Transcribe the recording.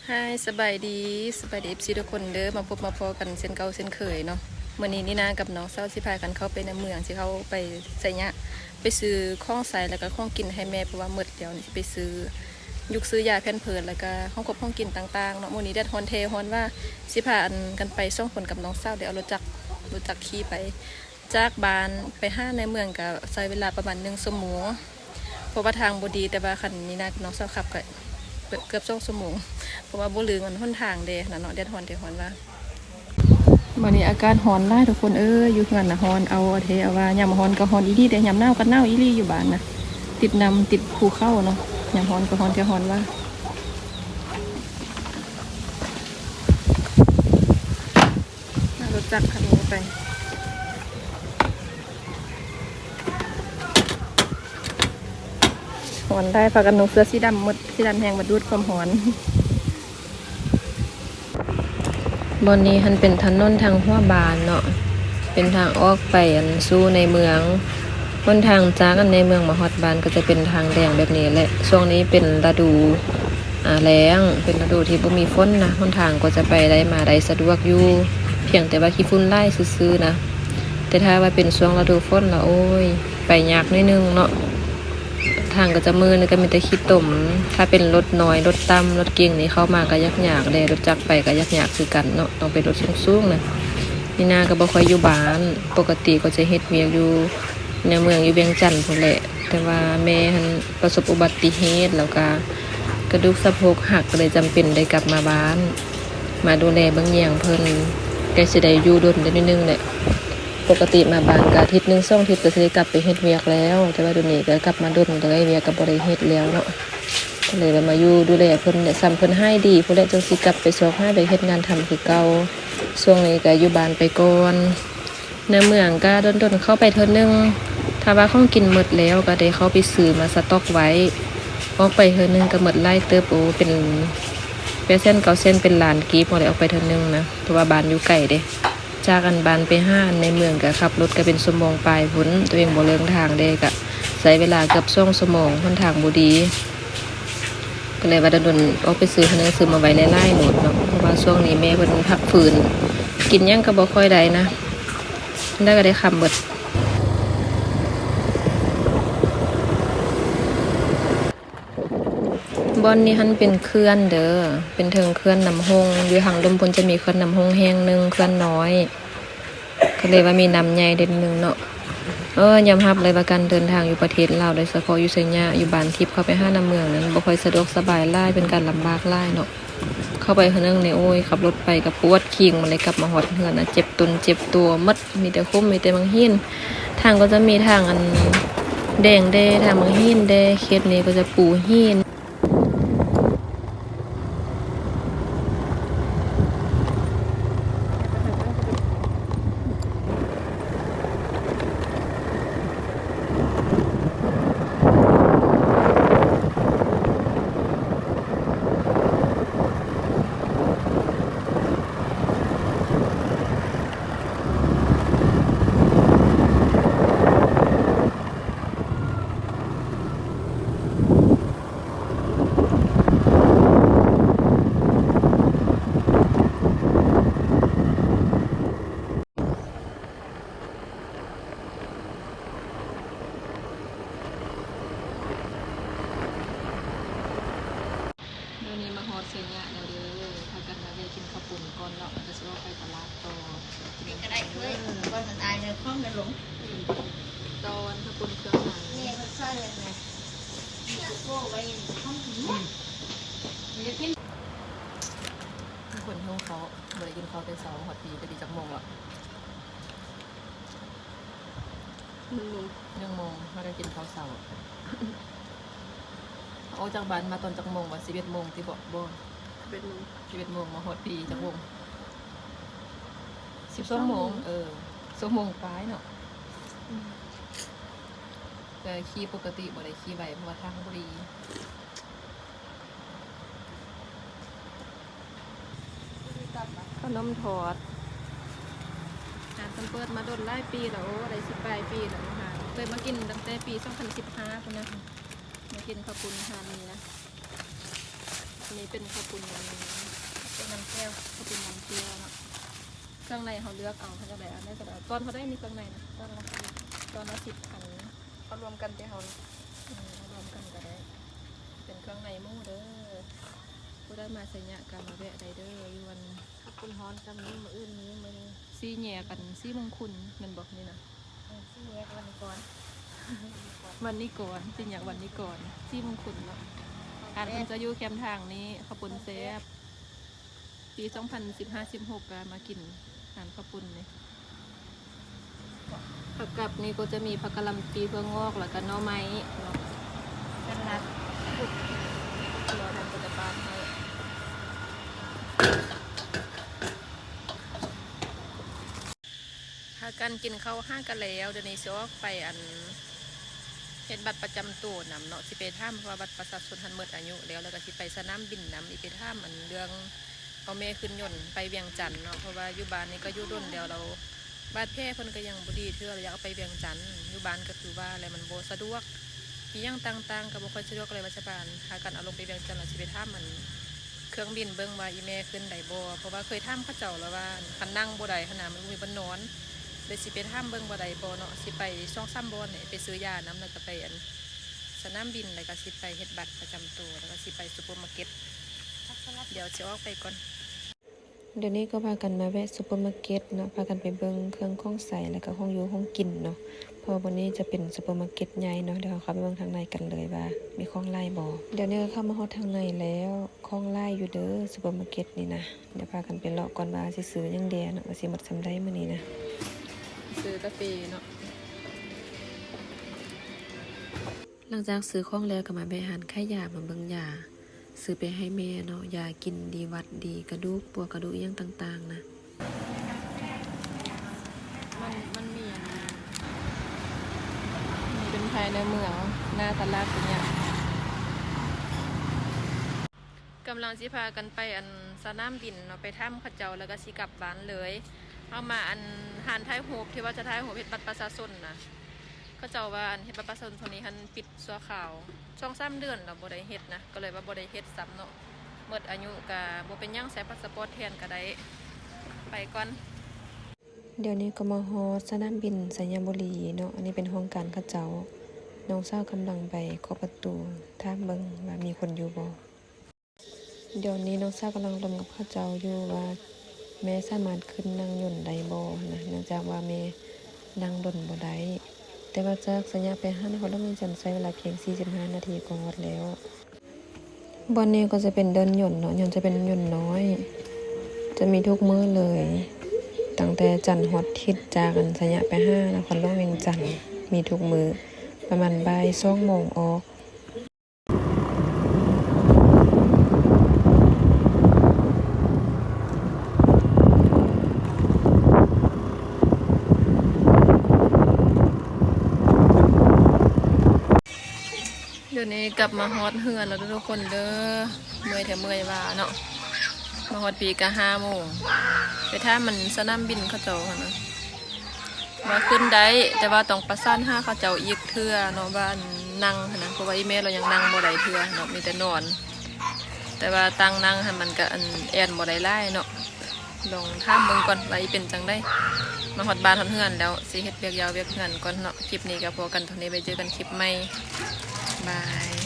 ຮາຍ ສະບາຍດີ ສະບາຍດີ ເອັຟຊີ ທຸກຄົນເດີ ມາພົບມາພໍ້ກັນເຊັ່ນເກົ່າເຊັ່ນເຄີຍເນາະ. ມື້ນີ້ນີນາກັບນ້ອງສາວຊິພາກັນເຂົ້າໄປໃນເມືອງ ຊິເຂົ້າໄປໄຊຍະ ໄປຊື້ຂອງໃຊ້ ແລ້ວກະຂອງກິນໃຫ້ແມ່ ເພາະວ່າໝົດແລ້ວ. ນີ້ຊິໄປຊື້ ຍຸກຊື້ຢາ ແພມເພີດ ແລ້ວກະຂອງຄົບຂອງກິນຕ່າງໆເນາະ. ມື້ນີ້ແດດຮ້ອນແທ້ຮ້ອນວ່າ ຊິພາອັນກັນໄປສອງຄົນກັບນ້ອງສາວ ໄດ້ເອົາລົດຈັກ ລົດຈັກຂີ່ໄປ ຈາກບ້ານໄປຫາໃນເມືອງກະໃຊ້ເວລາປະມານໜຶ່ງຊົ່ວໂມງ ເພາະວ່າທາງບໍ່ດີ. ແຕ່ວ່າຄັນມີນາກັບນ້ອງສາວຂັບກະເກືອບສອງຊົ່ວໂມງ ເພາະວ່າບໍ່ລຶ້ງອັນຫົນທາງເດ້ຫັ້ນນະເນາະ. ແດດຮ້ອນແທ້ຮ້ອນວ່າ ມື້ນີ້ອາກາດຮ້ອນຫຼາຍທຸກຄົນເອີຍ ຢູ່ເຮືອນນະຮ້ອນເອົາແທ້ ເອົາວ່າຍາມຮ້ອນກະຮ້ອນອີ່ຫຼີເດ້ ຍາມໜາວກະໜາວອີ່ຫຼີ ຢູ່ບ້ານນະ ຕິດນ້ຳຕິດພູເຂົາເນາະ. ຍາມຮ້ອນກະຮ້ອນແທ້ຮ້ອນວ່າ ລົດຈັກຄັນນີ້ໄປ ຮ້ອນໄດ້ ພາກັນນຸ່ງເສື້ອສີດຳໝົດ ສີດຳແຮງ ມາດູດຄວາມຮ້ອນ. ບ່ອນນີ້ຫັ້ນເປັນຖະໜົນທາງຫົວບ້ານເນາະ ເປັນທາງອອກໄປອັນສູ່ໃນເມືອງ. ຫົນທາງຈາກອັນໃນເມືອງມາຮອດບ້ານກະຈະເປັນທາງແດງແບບນີ້ແຫຼະ. ຊ່ວງນີ້ເປັນລະດູ ອາ ແລ້ງ ເປັນລະດູທີ່ບໍ່ມີຝົນນະ ຫົນທາງກໍຈະໄປໄດ້ມາໄດ້ສະດວກຢູ່ ພຽງແຕ່ວ່າຂີ້ຝຸ່ນຫຼາຍຊື່ໆນະ. ແຕ່ຖ້າວ່າເປັນຊ່ວງລະດູຝົນລະ ໂອ້ຍ ໄປຍາກໜ້ອຍໜຶ່ງເນາະ ທາງກໍຈະມື່ນ ແລ້ວກໍມີແຕ່ຂີ້ຕົມ. ຖ້າເປັນລົດນ້ອຍ ລົດຕ່ຳ ລົດເກັງນີ້ເຂົ້າມາກໍຍາກໆເດ້ ລົດຈັກໄປກໍຍາກໆຄືກັນເນາະ ຕ້ອງເປັນລົດສູງໆນະ. ນີນາກໍບໍ່ຄ່ອຍຢູ່ບ້ານ ປົກກະຕິກໍຈະເຮັດວຽກຢູ່ໃນເມືອງ ຢູ່ວຽງຈັນພຸ້ນແຫຼະ ແຕ່ວ່າແມ່ຫັ້ນ ປະສົບອຸບັດຕິເຫດ ແລ້ວກະກະດູກສະໂພກຫັກ ກໍເລີຍຈຳເປັນໄດ້ກັບມາບ້ານ ມາດູແລເບິ່ງແຍງເພິ່ນ. ໃກ້ຊິໄດ້ຢູ່ດົນໄດ້ໜ້ອຍໜຶ່ງແຫຼະ. ປົກກະຕິມາບ້ານກະອາທິດໜຶ່ງສອງອາທິດ ກະຊິໄດ້ກັບໄປເຮັດວຽກແລ້ວ ແຕ່ວ່າດຽວນີ້ກະກັບມາດົນ ກະເລີຍວຽກກະບໍ່ໄດ້ເຮັດແລ້ວເນາະ ກະເລີຍວ່າມາຢູ່ດູແລເພິ່ນແຫຼະ. ສ່ຳເພິ່ນຫາຍດີພຸ້ນແຫຼະ ຈັ່ງຊິກັບໄປຊອກຫາວຽກເຮັດງານທຳຄືເກົ່າ. ຊ່ວງນີ້ກະຢູ່ບ້ານໄປກ່ອນ. ໃນເມືອງກະດົນໆເຂົ້າໄປເທື່ອໜຶ່ງ ຖ້າວ່າຂອງກິນໝົດແລ້ວກະໄດ້ເຂົ້າໄປຊື້ມາສະຕັອກໄວ້. ອອກໄປເທື່ອໜຶ່ງກະໝົດຫຼາຍເຕີບ ໂອ ເປັນແປດແສນເກົ້າແສນ ເປັນລ້ານກີບພຸ້ນແຫຼະ ອອກໄປເທື່ອໜຶ່ງນະ ເພາະວ່າບ້ານຢູ່ໄກເດ້. ຈາກອັນບ້ານໄປຫາອັນໃນເມືອງກະຂັບລົດກະເປັນຊົ່ວໂມງປາຍພຸ້ນ ໂຕເອງບໍ່ເລີງທາງເດ້ ກະໃຊ້ເວລາເກືອບສອງຊົ່ວໂມງ ຫົນທາງບໍ່ດີ. ກໍເລີຍວ່າດົນໆອອກໄປຊື້ ຫາໜຶ່ງຊື້ມາໄວ້ຫຼາຍໆໂລດເນາະ ເພາະວ່າຊ່ວງນີ້ແມ່ເພິ່ນພັກຟື້ນ ກິນຫຍັງກໍບໍ່ຄ່ອຍໄດ້ນະ ໄດ້ກໍໄດ້ຄຳເບິດ. ບ່ອນນີ້ຫັ້ນເປັນເຂື່ອນເດີ ເປັນເທິງເຂື່ອນນ້ຳຫົງ ຢູ່ທາງລຸ່ມພຸ້ນຈະມີເຂື່ອນນ້ຳຫົງແຫ່ງໜຶ່ງ ເຂື່ອນນ້ອຍ. ກໍເລີຍວ່າມີນ້ຳໃຫຍ່ເດັດໜຶ່ງເນາະ. ເອີ ຍອມຮັບເລີຍວ່າການເດີນທາງຢູ່ປະເທດລາວ ໂດຍສະເພາະຢູ່ໄຊຍະ ຢູ່ບ້ານທິບເຂົ້າໄປຫານຳເມືອງນັ້ນ ບໍ່ຄ່ອຍສະດວກສະບາຍຫຼາຍ ເປັນການລຳບາກຫຼາຍເນາະ. ເຂົ້າໄປເທື່ອໜຶ່ງນີ້ ໂອ້ຍ ຂັບລົດໄປກໍປວດຄີງ ມາເລີຍກັບມາຮອດເຮືອນນະ ເຈັບຕົນເຈັບຕົວໝົດ ມີແຕ່ຂຸມ ມີແຕ່ໝາກຫີນ. ທາງກໍຈະມີທາງອັນແດງແດ່ ທາງໝາກຫີນແດ່ ເຂດນີ້ກໍຈະປູຫີນ. ດຽວນີ້ມາຮອດໄຊຍະແລ້ວເດີ ພາກັນມາແວ່ກິນເຂົ້າປຸ້ນກ່ອນເນາະ ແລ້ວກໍຊິອອກໄປຕະຫຼາດຕໍ່. ກິນກໍໄດ້ເຄີຍ ກ່ອນມັນອາຍເດີ ຂອງກັນລົງ ຕອນເຂົ້າປຸ້ນເຄື່ອງໜາງ ນີ້ເພິ່ນໃສ່ອັນນັ້ນ ໂກໄວ້ຂອງກິນໝົດ. ຄົນຫິວເຂົ້າ ບໍ່ໄດ້ກິນເຂົ້າແຕ່ເຊົ້າ ຮອດພີ ແຕ່ພີຈັກໂມງລະ? ໜຶ່ງໂມງ ໜຶ່ງໂມງ ເຮົາໄດ້ກິນເຂົ້າເຊົ້າ. ອອກຈາກບ້ານມາຕອນຈັກໂມງວະ? ສິບເອັດໂມງຕິເບາະ? ບໍ່ ສິບເອັດໂມງ ສິບເອັດໂມງ ມາຮອດພີຈັກໂມງ? ສິບສອງໂມງ ສິບສອງໂມງ ເອີ ສອງໂມງປາຍເນາະ. ອືມ ແຕ່ຂີ່ປົກກະຕິບໍ່ໄດ້ຂີ່ໄວ ເພາະວ່າທາງບໍ່ດີ. ຂະໜົມທອດ ຮ້ານເພິ່ນເປີດມາດົນຫຼາຍປີແລ້ວ ໂອ້ ໄດ້ສິບປາຍປີແລ້ວ ຮ້ານເຄີຍມາກິນຕັ້ງແຕ່ປີສອງພັນສິບຫ້າພຸ້ນນະ ມາກິນເຂົ້າປຸ້ນຮ້ານນີ້ນະ. ນີ້ເປັນເຂົ້າປຸ້ນ ເປັນນ້ຳແຈ່ວ ເຂົ້າປຸ້ນນ້ຳແຈ່ວເນາະ. ເຄື່ອງໃນເຮົາເລືອກເອົາ ເຮົາຢາກໄດ້ອັນໃດກໍໄດ້. ຕອນເທົ່າໃດນີ້ເຄື່ອງໃນນະ? ຕອນລະສິບ ຕອນລະສິບພັນ. ເອົາລວມກັນຕິເຮົານະ? ອືມ ເອົາລວມກັນກໍໄດ້. ເປັນເຄື່ອງໃນໝູເດີ. ຜູ້ໃດມາໄຊຍະກໍມາແວະໄດ້ເດີ ຢູ່ອັນ ເຂົ້າປຸ້ນຮ້ອນກໍມີ ມື້ອື່ນມີ ມື້ນີ້ ສີ່ແຍກອັນສີມຸງຄຸນແມ່ນບໍ່ນີ້ນະ? ເອີ ສີ່ແຍກວັນນິກອນ ວັນນິກອນ ສີ່ແຍກວັນນິກອນ ສີມຸງຄຸນເນາະ. ຮ້ານເພິ່ນຈະຢູ່ແຄມທາງນີ້ ເຂົ້າປຸ້ນແຊບ. ປີສອງພັນສິບຫ້າ ສິບຫົກ ກໍມາກິນຮ້ານເຂົ້າປຸ້ນນີ້. ຜັກກັບນີ້ກໍຈະມີຜັກກະຫຼ່ຳປີ ຖົ່ວງອກ ແລ້ວກໍໜໍ່ໄມ້ເນາະ. ສະຫຼັດ ລໍທາງພະຍາບານໃຫ້. ພາກັນກິນເຂົ້າຫາກັນແລ້ວ ດຽວນີ້ຊິອອກໄປ ອັນ ເຮັດບັດປະຈຳໂຕນຳເນາະ. ຊິໄປຖາມ ເພາະວ່າບັດປະຊາຊົນຫັ້ນໝົດອາຍຸແລ້ວ ແລ້ວກໍຊິໄປສະໜາມບິນນຳ ອີກໄປຖາມ ອັນ ເລື່ອງ ເອົາແມ່ຂຶ້ນຍົນໄປວຽງຈັນເນາະ. ເພາະວ່າຢູ່ບ້ານນີ້ກໍຢູ່ດົນແລ້ວ ແລ້ວບາດແຜເພິ່ນກໍຍັງບໍ່ດີເທື່ອ ແລ້ວຢາກເອົາໄປວຽງຈັນ. ຢູ່ບ້ານກໍຄືວ່າແຫຼະ ມັນບໍ່ສະດວກ ອີ່ຫຍັງຕ່າງໆກໍບໍ່ຄ່ອຍສະດວກ ກໍເລີຍວ່າຊິພາກັນເອົາລົງໄປວຽງຈັນ ແລ້ວຊິໄປຖາມ ອັນ ເຄື່ອງບິນເບິ່ງວ່າອີ່ແມ່ຂຶ້ນໄດ້ບໍ່ ເພາະວ່າເຄີຍຖາມເຂົາເຈົ້າແລ້ວວ່າ ຄັນນັ່ງບໍ່ໄດ້ຫັ້ນນະ ມັນບໍ່ມີບ່ອນນອນ. ເລີຍຊິໄປຖາມເບິ່ງວ່າໄດ້ບໍ່ເນາະ. ຊິໄປສອງສາມບ່ອນນີ້ ໄປຊື້ຢານຳ ແລ້ວກໍໄປ ອັນ ສະໜາມບິນ ແລ້ວກໍຊິໄປເຮັດບັດປະຈຳໂຕ ແລ້ວກໍຊິໄປຊຸບເປີມາເກັດ. ດຽວຊິອອກໄປກ່ອນ. ດຽວນີ້ກໍພາກັນມາແວະຊຸບເປີມາເກັດເນາະ ພາກັນໄປເບິ່ງເຄື່ອງຂອງໃຊ້ ແລ້ວກໍຂອງຢູ່ຂອງກິນເນາະ ເພາະວ່າບ່ອນນີ້ຈະເປັນຊຸບເປີມາເກັດໃຫຍ່ເນາະ. ດຽວເຮົາເຂົ້າໄປເບິ່ງທາງໃນກັນເລີຍວ່າມີຂອງຫຼາຍບໍ່. ດຽວນີ້ກໍເຂົ້າມາຮອດທາງໃນແລ້ວ ຂອງຫຼາຍຢູ່ເດີ ຊຸບເປີມາເກັດນີ້ນະ. ດຽວພາກັນໄປເລາະກ່ອນວ່າຊິຊື້ຫຍັງແດ່ເນາະ ວ່າຊິໝົດສ່ຳໃດມື້ນີ້ນະ. ຊື້ກາເຟເນາະ. ຫຼັງຈາກຊື້ຂອງແລ້ວກໍມາແວະຮ້ານຂາຍຢາ ມາເບິ່ງຢາ ຊື້ໄປໃຫ້ແມ່ເນາະ ຢາກິນດີຫວັດດີກະດູກ ປວດກະດູກອີ່ຫຍັງຕ່າງໆນະ. ມັນ ມັນມີອັນ ມີເປັນພາຍໃນເມືອງ ໜ້າຕະຫຼາດເປັນຫຍັງ. ກຳລັງຊິພາກັນໄປ ອັນ ສະໜາມບິນເນາະ ໄປຖາມເຂົາເຈົ້າ ແລ້ວກໍຊິກັບບ້ານເລີຍ. ເຮົາມາ ອັນ ຮ້ານຖ່າຍຮູບ ທີ່ວ່າຈະຖ່າຍຮູບເຮັດບັດປະຊາຊົນນະ ເຂົາເຈົ້າວ່າ ອັນ ເຮັດບັດປະຊາຊົນຊ່ວງນີ້ຫັ້ນປິດຊົ່ວຄາວ ສອງສາມເດືອນແລ້ວບໍ່ໄດ້ເຮັດນະ ກໍເລີຍວ່າບໍ່ໄດ້ເຮັດຊ້ຳເນາະ. ໝົດອາຍຸກະບໍ່ເປັນຫຍັງ ໃຊ້ພາສະປອດແທນກະໄດ້. ໄປກ່ອນ. ດຽວນີ້ກໍມາຮອດສະໜາມບິນໄຊຍະບູລີເນາະ. ອັນນີ້ເປັນຫ້ອງການເຂົາເຈົ້າ. ນ້ອງສາວກຳລັງໄປເຄາະປະຕູ ຖາມເບິ່ງວ່າມີຄົນຢູ່ບໍ່. ດຽວນີ້ນ້ອງສາວກຳລັງລົມກັບເຂົາເຈົ້າຢູ່ວ່າ ແມ່ສາມາດຂຶ້ນນັ່ງຍົນໄດ້ບໍ່ຫັ້ນນະ ເນື່ອງຈາກວ່າແມ່ນັ່ງດົນບໍ່ໄດ້. ແຕ່ວ່າຈາກໄຊຍະໄປຫານະຄອນຫຼວງວຽງຈັນ ໃຊ້ເວລາພຽງສີ່ສິບຫ້ານາທີກໍຮອດແລ້ວ. ບ່ອນນີ້ກໍຈະເປັນເດີ່ນຍົນເນາະ, ຍ້ອນຈະເປັນຍົນນ້ອຍ ຈະມີທຸກມື້ເລີຍ ຕັ້ງແຕ່ຈັນຮອດທິດ ຈາກອັນໄຊຍະໄປຫານະຄອນຫຼວງວຽງຈັນ ມີທຸກມື້ ປະມານບ່າຍສອງໂມງອອກ. ດຽວນີ້ກັບມາຮອດເຮືອນແລ້ວເດີທຸກຄົນເດີ. ເມື່ອຍແທ້ເມື່ອຍວ່າເນາະ. ມາຮອດພີ້ກະຫ້າໂມງ ໄປຖາມມັນສະໜາມບິນເຂົາເຈົ້າຫັ້ນນະ ວ່າຂຶ້ນໄດ້ ແຕ່ວ່າຕ້ອງປະສານຫາເຂົາເຈົ້າອີກເທື່ອເນາະ ວ່າອັນນັ່ງຫັ້ນນະ ເພາະວ່າອີ່ແມ່ລາວຍັງນັ່ງບໍ່ໄດ້ເທື່ອເນາະ ມີແຕ່ນອນ. ແຕ່ວ່າຕັ້ງນັ່ງຫັ້ນມັນກະອັນແອນບໍ່ໄດ້ຫຼາຍເນາະ. ລອງຖາມເບິ່ງກ່ອນວ່າອີເປັນຈັ່ງໃດ. ມາຮອດບ້ານຮອດເຮືອນແລ້ວ ຊິເຮັດວຽກຢາວວຽກເຮືອນກ່ອນເນາະ. ຄລິບນີ້ກໍພໍກັນເທົ່ານີ້ ໄວ້ເຈີກັນຄລິບໃໝ່. ບາຍ.